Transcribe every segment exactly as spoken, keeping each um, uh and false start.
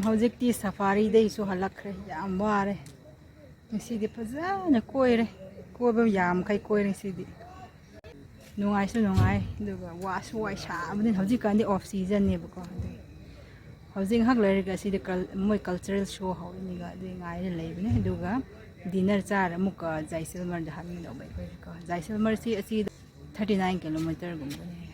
ꯍꯧꯖꯤꯛꯇꯤ ꯁꯐꯥꯔꯤꯗꯩꯁꯨ ꯍꯜꯂꯛꯈ꯭ꯔꯦ, ꯌꯥꯝ ꯋꯥꯔꯦ꯫ ꯉꯁꯤꯗꯤ ꯐꯖꯅ ꯀꯣꯏꯔꯦ, ꯀꯣꯏꯕ ꯌꯥꯝꯈꯩ ꯀꯣꯏꯔꯦ ꯉꯁꯤꯗꯤ꯫ ꯅꯨꯡꯉꯥꯏꯁꯨ ꯅꯨꯡꯉꯥꯏ, ꯑꯗꯨꯒ ꯋꯥꯁꯨ ꯋꯥꯏ, ꯁꯥꯕꯅꯤꯅ꯫ ꯍꯧꯖꯤꯛꯀꯥꯟꯗꯤ ꯑꯣꯐ ꯁꯤꯖꯟꯅꯦꯕꯀꯣ, ꯑꯗꯨꯒꯤ ꯍꯧꯖꯤꯛ ꯉꯥꯏꯍꯥꯛ ꯂꯩꯔꯒ ꯑꯁꯤꯗ ꯀꯜ-, ꯃꯣꯏ ꯀꯜꯆꯔꯦꯜ ꯁꯣ ꯍꯧꯔꯅꯤꯕ, ꯑꯗꯨꯒꯤ ꯉꯥꯏꯔ ꯂꯩꯕꯅꯦ꯫ ꯑꯗꯨꯒ ꯗꯤꯅꯔ ꯆꯥꯔ ꯑꯃꯨꯛꯀ ꯖꯥꯏꯁꯜꯃꯔꯗ ꯍꯟꯒꯗꯧꯕ ꯑꯩꯈꯣꯏꯁꯦꯀꯣ꯫ ꯖꯥꯏꯁꯜꯃꯔꯁꯤ ꯑꯁꯤꯗ ꯊꯥꯔꯇꯤ ꯅꯥꯏꯟ ꯀꯤꯂꯣꯃꯤꯇꯔꯒꯨꯝꯕꯅꯦ꯫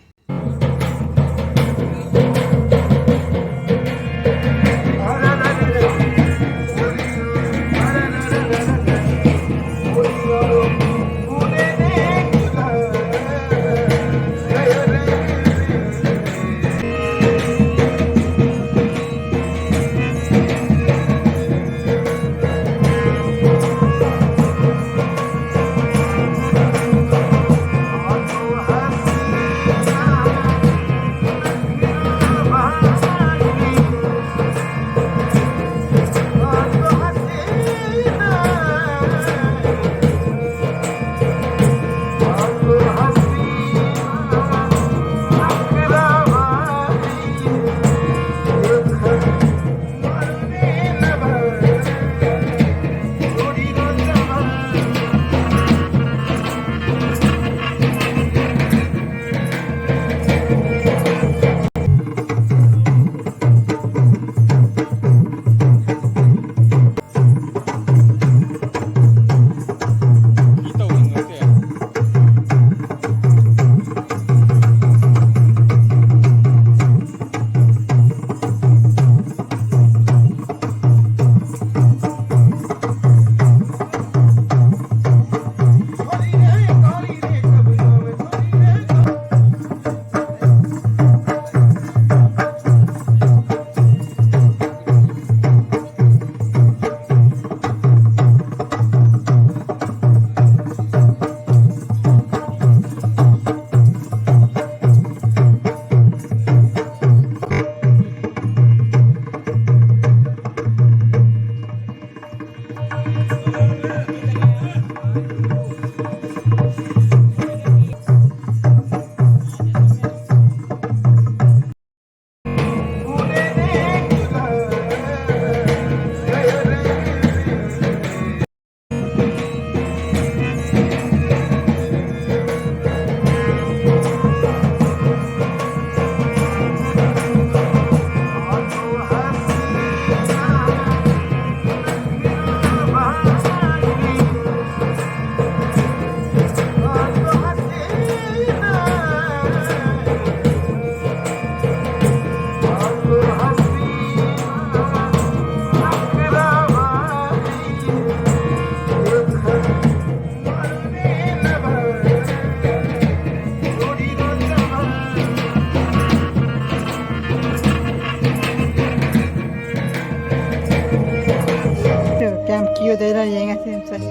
ꯀ꯭ꯌꯨꯗ ꯂꯩꯔꯦ, ꯉꯁꯤ ꯃꯁꯛ꯫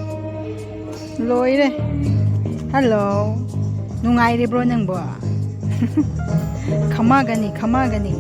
ꯂꯣꯏꯔꯦ꯫ ꯍꯜꯂꯣ꯫ ꯅꯨꯡꯉꯥꯏꯔꯤꯕ꯭ꯔꯣ ꯅꯪꯕꯣ? ꯈꯃꯥꯒꯅꯤ, ꯈꯃꯥꯒꯅꯤ꯫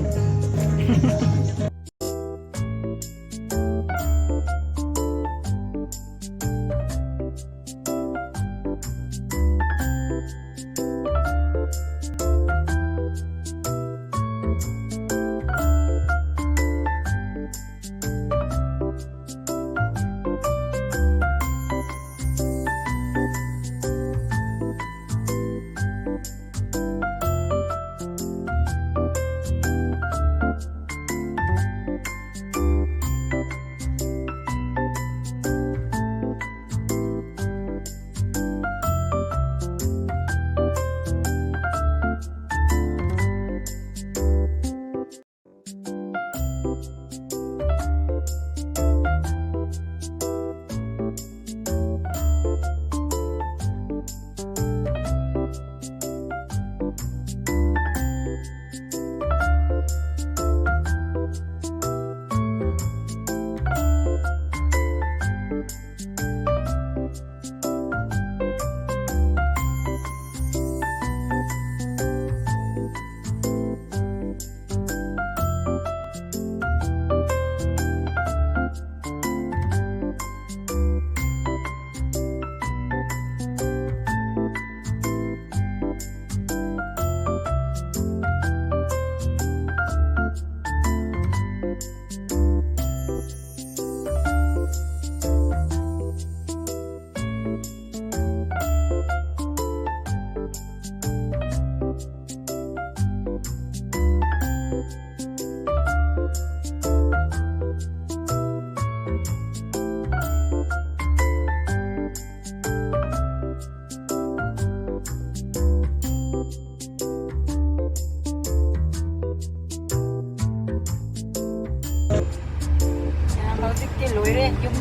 ꯍꯧꯖꯤꯛꯇꯤ ꯂꯣꯏꯔꯦ, ꯌꯨꯝ,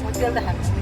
ꯍꯣꯇꯦꯜꯗ ꯍꯟꯕ꯫